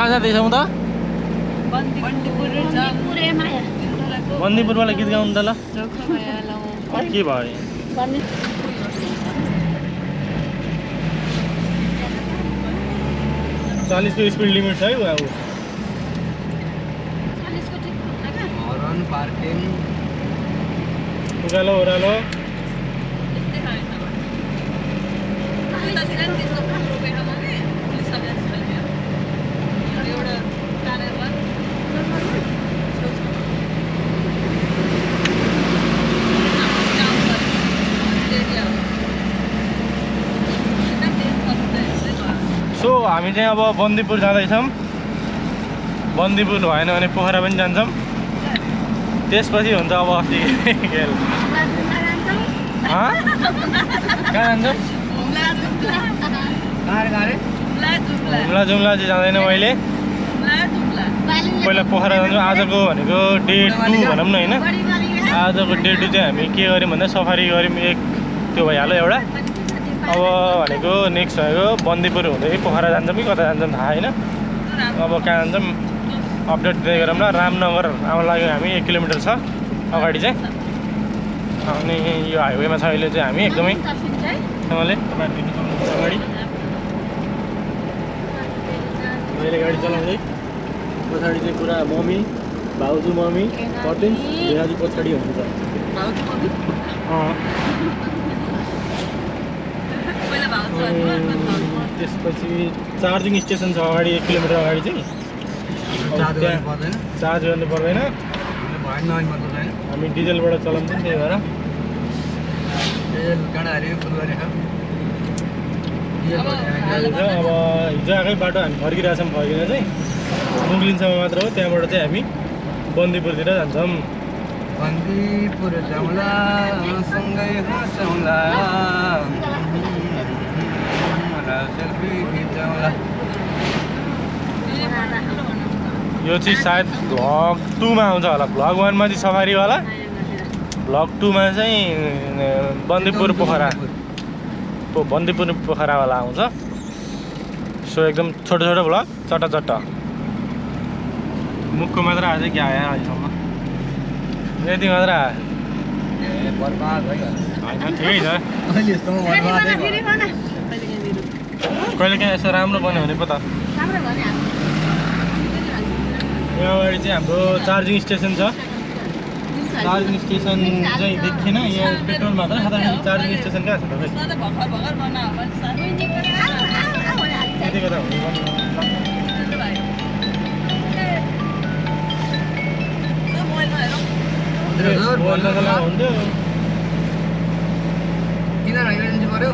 कहाँ जाँदैछौँ त? बन्दीपुरवाला गीत गाउनु त ल। के भयो? 40 को स्पिड लिमिट छ है बाबु। पार्किङ उकालो ओह्रालो सो हामी चाहिँ अब बन्दीपुर जाँदैछौँ। बन्दीपुर भएन भने पोखरा पनि जान्छौँ। त्यसपछि हुन्छ अब अस्ति खेल। कहाँ जान्छौँ? जुम्ला जुम्ला चाहिँ जाँदैन मैले। पहिला पोखरा जान्छौँ। आजको भनेको डे 2 भनौँ न होइन। आजको डे 2 चाहिँ हामी के गऱ्यौँ भन्दा सफारी गऱ्यौँ। एक त्यो भइहाल्यो एउटा। अब भनेको नेक्स्ट भनेको बन्दीपुर हुँदै पोखरा जान्छौँ कि कता जान्छौँ थाहा छैन। अब कहाँ जान्छौँ अपडेट दिँदै गरौँ ल। रामनगर आउन लाग्यो हामी 1 किलोमिटर छ अगाडि चाहिँ। अनि यो हाइवेमा छ अहिले चाहिँ हामी एकदमै सँगले अगाडि अहिले गाडी चलाउँदै पछाडि चाहिँ पुरा मम्मी भाउजू मम्मी पर्दैन दाजु पछाडि हुनुहुन्छ। त्यसपछि चार्जिङ स्टेसन छ अगाडि 1 किलोमिटर अगाडि चाहिँ। चार्ज गर्नु पर्दैन। हामी डिजलबाट चलाउँछौँ त्यही भएर। अब हिजो आएकै बाटो हामी फर्किरहेछौँ। फर्किँदा चाहिँ मुगलिनसम्म मात्र हो। त्यहाँबाट चाहिँ हामी बन्दीपुरतिर जान्छौँ। बन्दीपुर जाउँला सँगै हाँसौँला सेल्फी खिचौँला। यो चाहिँ सायद भ्लग 2 मा आउँछ होला। भ्लग 1 मा चाहिँ सफारीवाला, भ्लग 2 मा चाहिँ बन्दीपुर पोखरावाला आउँछ। सो एकदम छोटो छोटो भ्लग चट्टा चट्टा। मुखको मात्र आएछ क्या आयो अहिलेसम्म यति मात्र आयो। होइन ठिकै छ। कहिले काहीँ यसो राम्रो बन्यो भने पो त। यहाँ अगाडि चाहिँ हाम्रो चार्जिङ स्टेसन छ। चार्जिङ स्टेसन चाहिँ देखिएन। यहाँ पेट्रोल मात्र खाँदा चार्जिङ स्टेसन कहाँ छ त? त्यति कता हुनु हुन्थ्यो। किन राइदिनु पर्यो?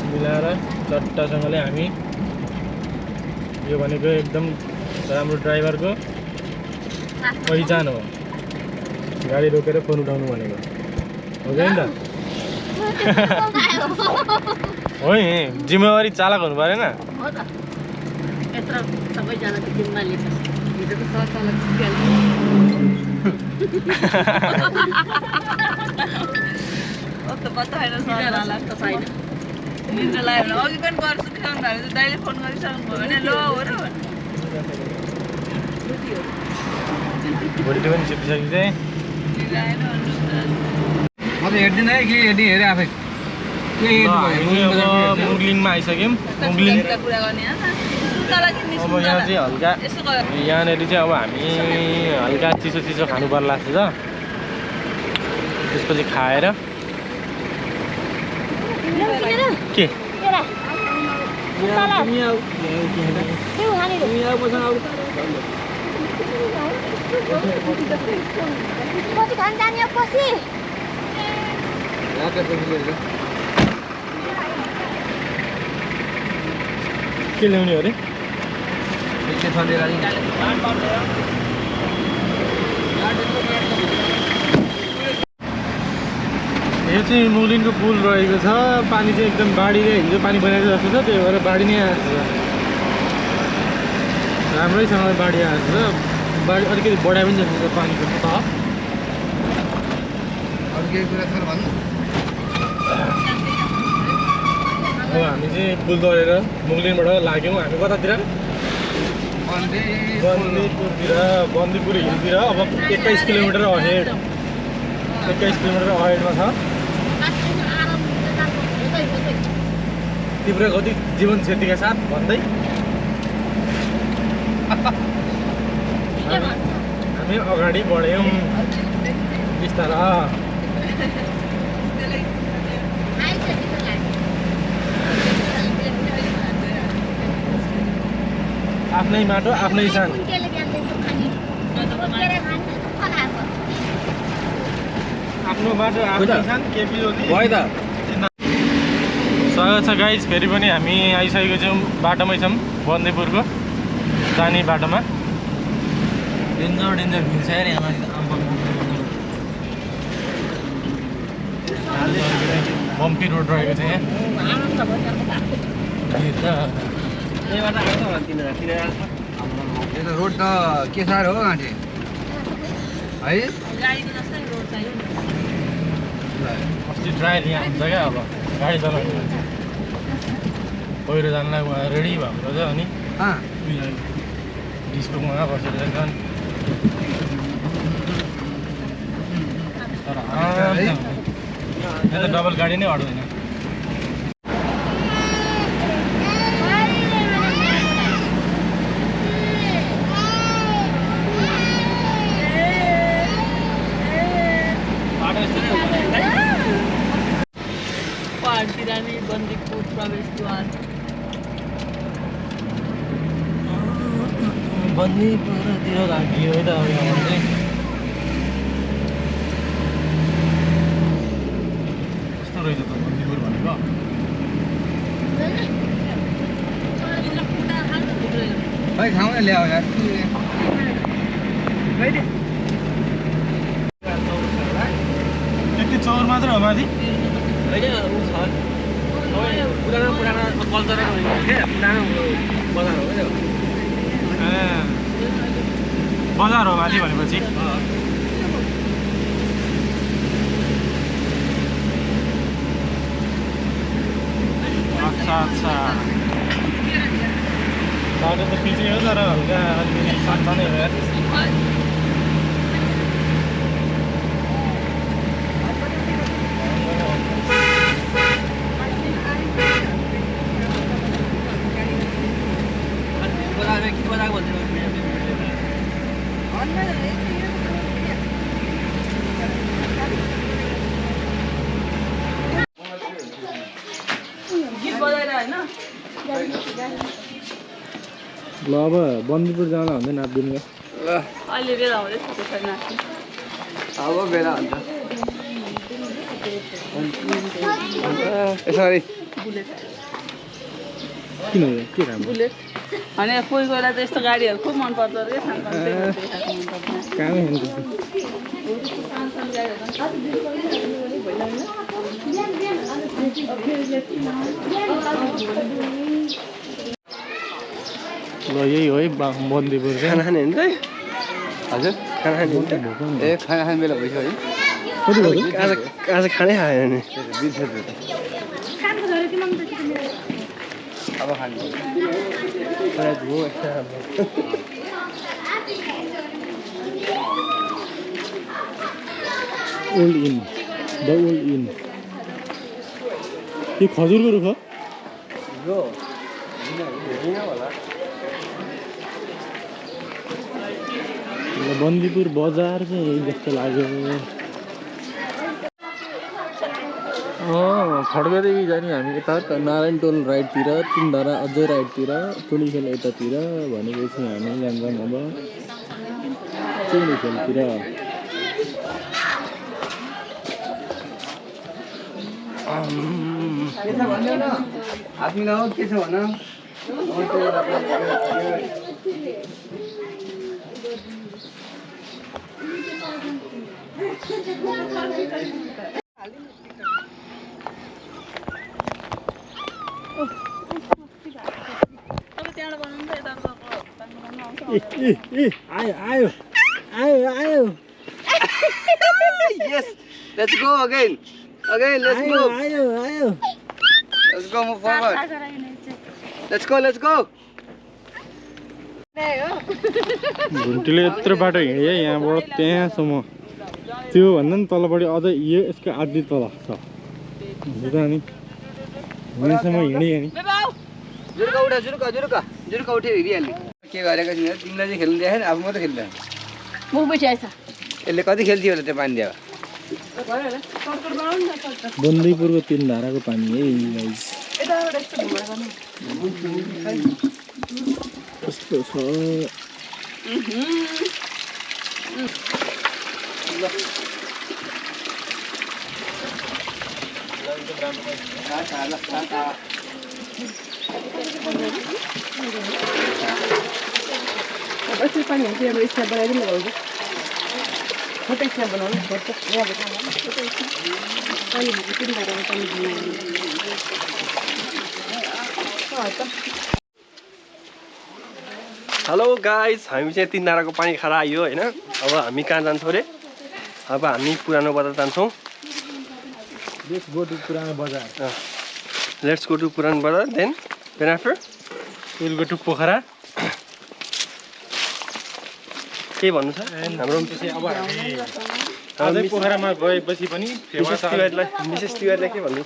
मिलाएर चट्टासँगले हामी यो भनेको एकदम राम्रो ड्राइभरको पहिचान हो। गाडी रोकेर फोन उठाउनु भनेको हो कि त? हो नि, जिम्मेवारी चालक हुनु परेन? निन्द्रा लाग्यो भने अघि पनि गर्छु देखाउनु भएको चाहिँ दाइले फोन गरिसक्नु भयो भने ल हो र भोलि पनि छिपिसक्यो चाहिँ म त हेर्दिनँ है। के हेर्ने हेरेँ आफै। अब मुगलिङमा आइसक्यौँ। मुगलिङ अब यहाँ चाहिँ हल्का यहाँनिर चाहिँ अब हामी हल्का चिसो चिसो खानु पर्ला जस्तो छ। त्यसपछि खाएर के ल्याउने अरे? यो चाहिँ मुगलिनको पुल रहेको छ। पानी चाहिँ एकदम बाढीले हिजो पानी बनाएको जस्तो छ। त्यही भएर बाढी नै आएको छ। राम्रैसँग बाढी आएको छ। बाढी अलिकति बढायो पनि जस्तो छ पानीको तह। केही कुरा छ भन्नु अब हामी चाहिँ पुल तरेर मुगलिनबाट लाग्यौँ हामी कतातिर बन्दीपुरतिर बन्दीपुर हिलतिर अब 21 किलोमिटर अहेड 21 किलोमिटर अहेडमा छ तीव्र गति जीवन क्षतिका साथ भन्दै हामी अगाडि बढ्यौँ बिस्तारा आफ्नै माटो आफ्नै सान आफ्नो बाटो आफ्नै सान केपी ओली भयो त स्वागत छ गाइज फेरि पनि हामी आइसकेको छौँ बाटोमै छौँ बन्दीपुरको जाने बाटोमा डेन्जर भिड छ यार यहाँ बम्पी रोड रहेको छ यहाँ यो त रोड त के साह्रो हो आँटे है गाडीको जस्तै रोड चाहियो अस्ति ट्रायल यहाँ हुन्छ क्या अब गाडी चलाउने पहिरो जानलाई उहाँ रेडी भएको छ अनि डिस्कोमा बसेर जान्छन् तर यहाँ त डबल गाडी नै अट्दैन पहाडतिर नि बन्दीपुर प्रवेशद्वार बन्दीपुरतिर लाग्यो है त अब यहाँ चाहिँ कस्तो रहेछ त बन्दीपुर भनेको भाइ खाउँ न ल्याऊ यार त्यति चौर मात्र हो माथि पुरानो कल्चर पुरानो बजार हो क्या ए बजार हो माथि भनेपछि अच्छा अच्छा बाटो त पिछे हो तर हल्का सानो हो यार गीत बजाएर होइन ल अब बन्दीपुर जान भन्दै नाप्दिनु क्या अहिले बेला हुँदैछ त्यसरी नाच्नु अब बेला हुन्छ सरी किन के राम्रो बुलेट अनि कोही कोहीलाई त यस्तो गाडीहरू खुब मनपर्छ अरे कामै हुन्छ ल यही हो है बन्दीपुर खाना खाने हुन्छ है हजुर खाना खाने हुन्छ ए खाना खाने बेला भइसक्यो है कति भयो आज खानै खाएन नि अब खाने old in the old in यो खजुरको रुख बन्दीपुर बजार चाहिँ यही जस्तो लाग्यो खड्गदेवी जाने हामी यता नारायण टोल राइडतिर तिनधारा अझै राइडतिर टोलीखेल यतातिर भनेपछि हामी जान्छौँ अब टोलीखेलतिर हात मिलाऊ के छ भन आयो आयो आयो आयो यस Let's go again. Again, let's move. Let's go, move forward. Let's go, let's go. घुन्टीले यत्रो बाटो हिँड्यो यहाँबाट त्यहाँसम्म त्यो भन्दा नि तलपट्टि अझ यो यसको आधी तल छ नि यहाँसम्म हिँड्यो नि जुरुका उठा जुरुका उठ्यो हिँडिहाल्ने के गरेको छैन तिमीलाई चाहिँ खेल्नु देखेन आफू मात्रै खेल्दैन यसले कति खेल्थ्यो होला त्यो पानी दिएर बन्दीपुरको 3 धाराको पानी है गाइस कस्तो छ हेलो गाइस हामी चाहिँ 3 धाराको पानी खाएर आयो हैन अब हामी कहाँ जान्छौँ रे अब हामी पुरानो बजार जान्छौँ लेट्स गो टु पुरानो बजार लेट्स गो टु पुरानो बजार then after will go to Pokhara के भन्नु छ हाम्रो अब हामी अझै पोखरामा गएपछि पनि मिसेस तिवारीलाई के भन्नु छ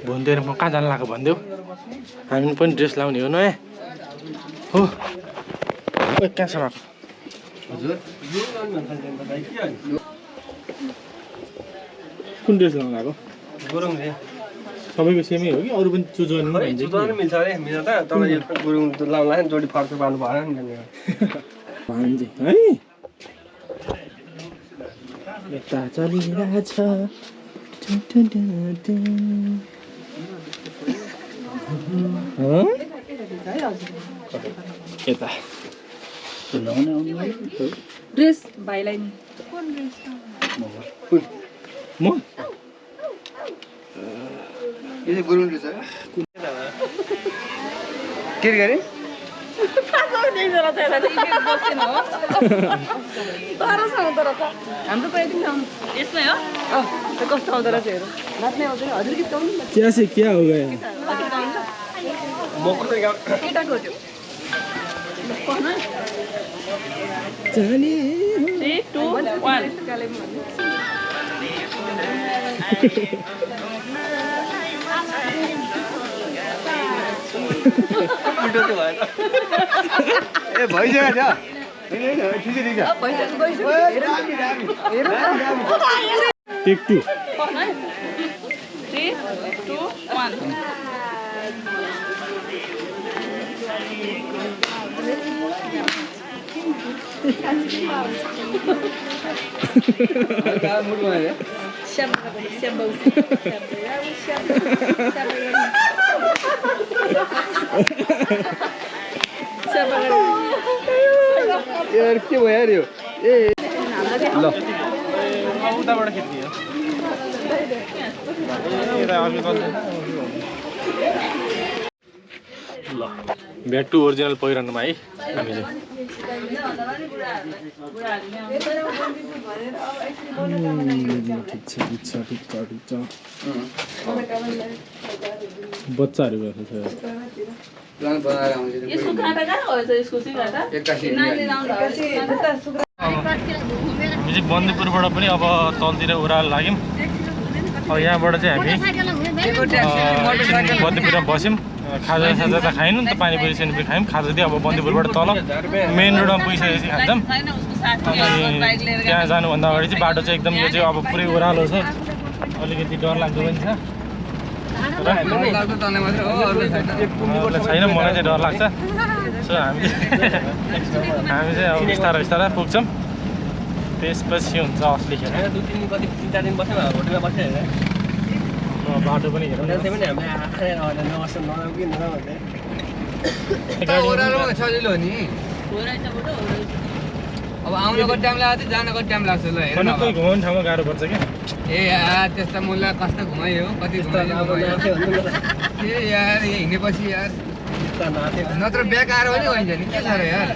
भन्दैन म कहाँ जानु लाग्यो भनिदेऊ हामी पनि ड्रेस लाउने हो नयाँ हो कहाँसम्म हजुर कुन ड्रेस लाउनु लाग्यो गुरुङ रे सबैको सेमै हो कि अरू पनि चुजन जुत्ता मिल्छ अरे मिल्छ त तर यो गुरुङ लाउँला नि जोडी फर्क पार्नु भएन नि है यता चलिरहेछ यता ड्रेस भाइलाई नि म यो चाहिँ गुरुङ रहेछ के गरे हाम्रो पनि यसमै हो कस्तो आउँदो रहेछ हेरौँ नाच्नै आउँदैन हजुर गीत गाउनु क्या से क्या हो गया केटाको त्यो जाने 3, 2, 1 ए भइसक्यो छ टेक 2 3, 2, 1 यार के भयो यार यो ए ल उताबाट खिच्ने हो ल ब्याक टु ओरिजिनल पहिरनमा है हामीले ठिक छ बच्चाहरू गएको छ प्लान बनाएर आउँछ यसको काँटा कहाँ हो यसको चाहिँ काँटा एक्कासी नानीले लाउनु हामी चाहिँ बन्दीपुरबाट पनि अब तलतिर ओह्रालो लाग्यौँ अब यहाँबाट चाहिँ हामी बन्दीपुरमा बस्यौँ खाजा त खाएन नि त पानीपुरी सानीपुरी खायौँ खाजा चाहिँ अब बन्दीपुरबाट तल मेन रोडमा पुगिसकेपछि खान्छौँ अनि त्यहाँ जानुभन्दा अगाडि चाहिँ बाटो चाहिँ एकदम यो चाहिँ अब पुरै ओह्रालो छ अलिकति डरलाग्दो पनि छ छैन मलाई चाहिँ डर लाग्छ सो हामी चाहिँ अब बिस्तारै बिस्तारै पुग्छौँ त्यसपछि हुन्छ असली खेल बाटो पनि हेरौँ सजिलो हो नि अब आउनको टाइम लाग्छ जानको टाइम लाग्छ ल हेर न कोही घुमाउने ठाउँमा गाह्रो पर्छ क्या ए यार त्यस्ता मुला कस्तो घुमायो कति घुमायो ए यार हिँडेपछि यार अवस्था नाथ्यो नत्र ब्याक आएर पनि हुन्छ नि के छ र यार